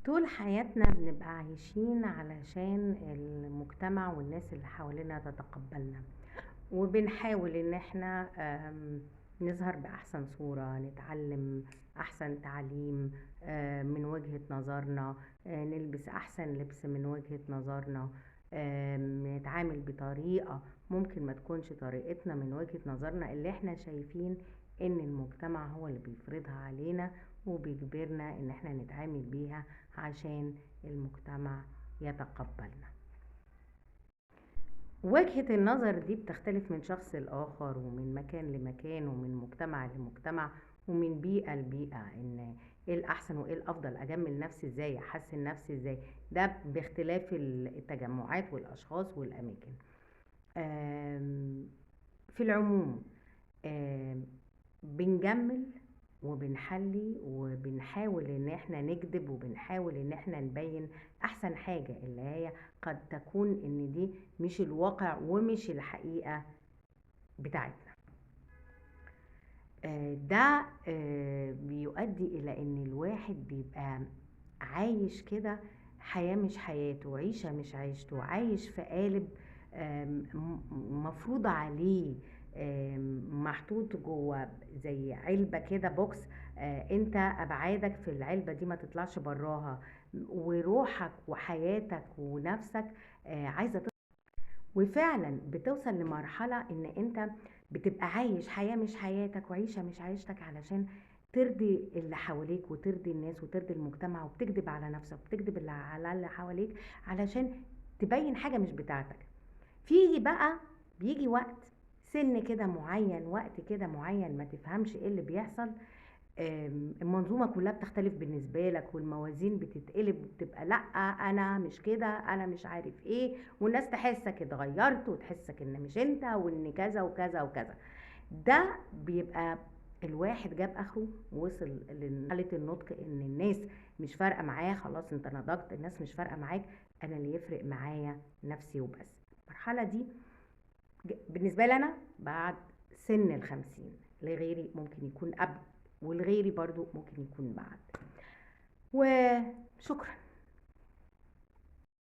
طول حياتنا بنبقى عايشين علشان المجتمع والناس اللي حوالينا تتقبلنا، وبنحاول ان احنا نظهر بأحسن صورة، نتعلم أحسن تعليم من وجهة نظرنا، نلبس أحسن لبس من وجهة نظرنا، نتعامل بطريقة ممكن ما تكونش طريقتنا من وجهة نظرنا اللي احنا شايفين ان المجتمع هو اللي بيفرضها علينا وبيجبرنا ان احنا نتعامل بيها عشان المجتمع يتقبلنا. وجهة النظر دي بتختلف من شخص لآخر، ومن مكان لمكان، ومن مجتمع لمجتمع، ومن بيئة لبيئة، ان ايه الأحسن وايه الأفضل، أجمل نفسي ازاي، أحسن نفسي ازاي، ده باختلاف التجمعات والأشخاص والأماكن. في العموم بنجمل وبنحلي وبنحاول ان احنا نكذب، وبنحاول ان احنا نبين احسن حاجة اللي هي قد تكون ان دي مش الواقع ومش الحقيقة بتاعتنا. ده بيؤدي الى ان الواحد بيبقى عايش كده حياة مش حياته، عيشة مش عيشته، عايش في قالب مفروض عليه، محطوط جوه زي علبة كده، box، انت ابعادك في العلبة دي ما تطلعش براها، وروحك وحياتك ونفسك عايزة تطلع. وفعلا بتوصل لمرحلة ان انت بتبقى عايش حياة مش حياتك وعيشة مش عيشتك علشان ترضي اللي حواليك وترضي الناس وترضي المجتمع، وبتكذب على نفسك وبتكذب على اللي حواليك علشان تبين حاجة مش بتاعتك. في بقى بيجي وقت سن كده معين، وقت كده معين، ما تفهمش ايه اللي بيحصل، المنظومة كلها بتختلف بالنسبة لك، والموازين بتتقلب وبتبقى لا انا مش كده، انا مش عارف ايه، والناس تحسك اتغيرت وتحسك ان مش انت وان كذا وكذا وكذا. ده بيبقى الواحد جاب اخره ووصل لحالة النضج ان الناس مش فارقة معاه، خلاص انت نضجت، الناس مش فارقة معاك، انا اللي يفرق معايا نفسي وبس. المرحلة دي بالنسبة لي أنا بعد سن 50، لغيري ممكن يكون قبل، ولغيري برضو ممكن يكون بعد. وشكرا.